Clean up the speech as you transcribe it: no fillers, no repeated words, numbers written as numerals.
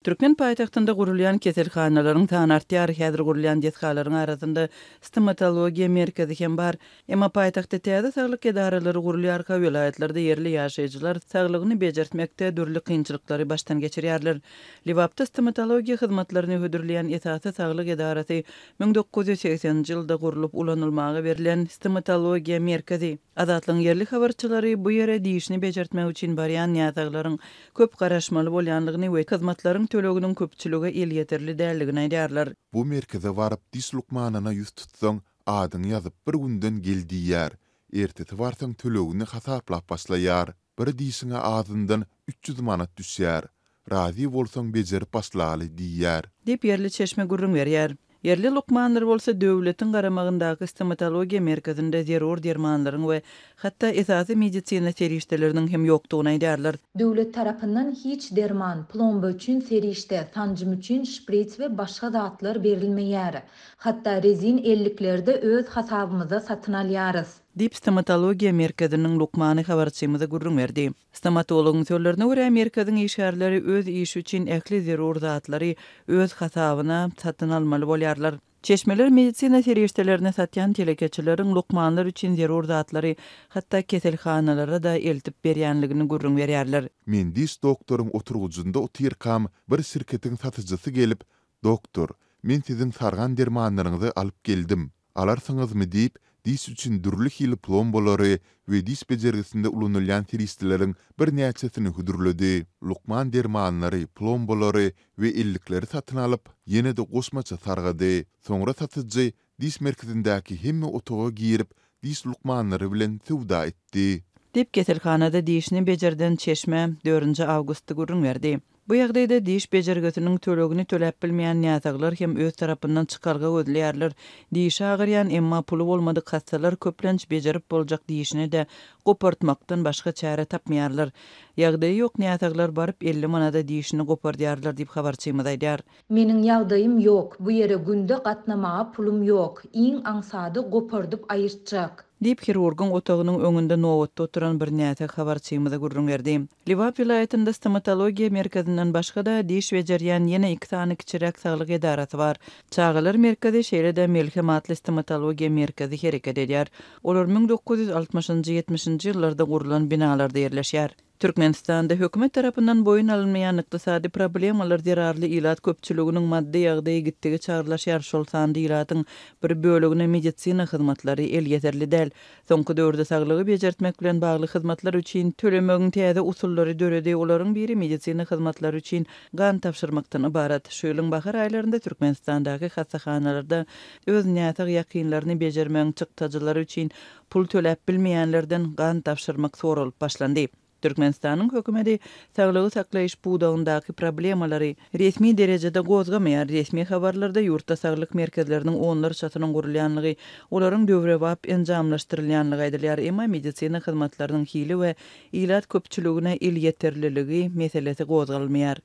Türkmen paýtagtynda gurulýan keselhanalaryň sany artýar. Häzir gurulýan desgalaryň arasynda stomatologiýa merkezi hem bar. Emma paýtagtda täze saglyk edaralary gurulýarka, welaýatlarda ýerli ýaşaýjylar saglygyny bejertmekde dürli kynçylyklary başdan geçirýärler. Lebapda stomatologiýa hyzmatlaryny hödürleýän esasy saglyk edarasy 1980-nji ýylda gurlup ulanylmaga berlen stomatologiýa merkezi. Azatlygyň ýerli habarçylary bu ýere dişini bejertmek üçin barýan näsaglaryň köp garaşmaly bolýandygyny we hyzmatlaryň töleginiň köpçülige elýeterli däldigini aýdýarlar. Bu merkeze baryp diş lukmanyna ýüz tutsaň, adyňy ýazyp bir günden gel diýýär. Ertesi barsaň tölegini hasaplap başlaýar. Bir dişiňe azyndan 300 manat düşýär. Razy bolsaň bejerip başlaly diýýär. Diýip, ýerli çeşme gürrüň berýär. Ýerli lukmanlar bolsa döwletiň garamagyndaky stomatologiýa merkezinde zerur dermanlaryň we hatda esasy medisina serişdeleriniň hem ýokdugyny aýdýarlar. Döwlet tarapyndan hiç derman, plomba üçin serişde, sanjym üçin şprits we başga zatlar berilmeýär. Hatda rezin ellikleri-de öz hasabymyza satyn alýarys. Diýip, stomatologiýa merkeziniň lukmany habarçymyza gürrüň berdi. Stomatologyň sözlerine görä, merkeziň işgärleri öz işi üçin ähli zerur zatlary öz hasabyna satyn almaly bolýarlar. Çeşmeler medisina serişdelerini satýan telekeçileriň lukmanlar üçin zerur zatlary hatda keselhanalara-da eltip berýänligini gürrüň berýärler. Men diş doktoryň oturgyjynda otyrkam, bir şirketiň satyjysy gelip, Doktor, men siziň sargan dermanlaryňyzy alyp geldim. Alarsyňyzmy diýip, diş üçin dürli hili plombalary we diş bejergisinde ulanylýan serişdeleriň birnäçesini hödürledi. Lukman dermanlary, plombalary we ellikleri satyn alyp, ýene-de goşmaça sargady. Soňra satyjy diş merkezindäki hemme otaga girip, diş lukmanlary bilen söwda etdi. Diýip, keselhanada dişini bejerden çeşme dördünji awgustda gürrüň berdi. Bu ýagdaýda diş bejergisiniň tölegini töläp bilmeýän näsaglar hem öz tarapyndan çykalga gözleýärler. Dişi agyrýan, emma puly bolmadyk hassalar köplenç bejerip boljak dişini-de gopartmakdan başga çäre tapmaýarlar. Ýagdaýy ýok näsaglar baryp 50 manada dişini gopardýarlar diýip habarçymyz aýdýar. Meniň ýagdaýym ýok, bu ýere günde gatnamaga pulum ýok, iň aňsady gopardyp aýyrtjak. Diýip, hirurgyň otagynyň öňünde nobatda oturan bir näsag habarçymyza gürrüň berdi. Lebap welaýatynda stomatologiýa merkezinden başga-da, diş bejerýän ýene iki sany kiçiräk saglyk edarasy bar. Çagalar merkezi, şeýle-de Melhem atly stomatologiýa merkezi hereket edýär. Olar 1960-njy, ýetmişinji ýyllarda gurlan binalarda ýerleşýär. Türkmenistanda hökümet tarapyndan boýun alynmaýan ykdysady problemalar zerarly ilat köpçüliginiň maddy ýagdaýy gitdigiçe agyrlaşýar, şol sanda ilatyň bir bölegine medisina hyzmatlary elýeterli däl. Soňky döwürde saglygy bejertmek bilen bagly hyzmatlar üçin tölemegiň täze usullary döredi, olaryň biri medisina hyzmatlary üçin gan tabşyrmakdan ybarat. Şu ýylyň bahar aýlarynda Türkmenistandaky hassahanalarda öz näsag ýakynlaryny bejermegiň çykdajylary üçin Pul töläp bilmeýänlerden gan tabşyrmak soralyp başlandy. Türkmenistanyň hökümeti saglygy saklaýyş pudagyndaky problemalary resmi derejede gozgamaýar. Resmi habarlarda ýurtda saglyk merkezleriniň onlarçasynyň gurulýanlygy, olaryň döwrebap enjamlaşdyrylýanlygy aýdylýar, emma medisina hyzmatlarynyň hili we ilat köpçüligine elýeterliligi meselesi gozgalmaýar.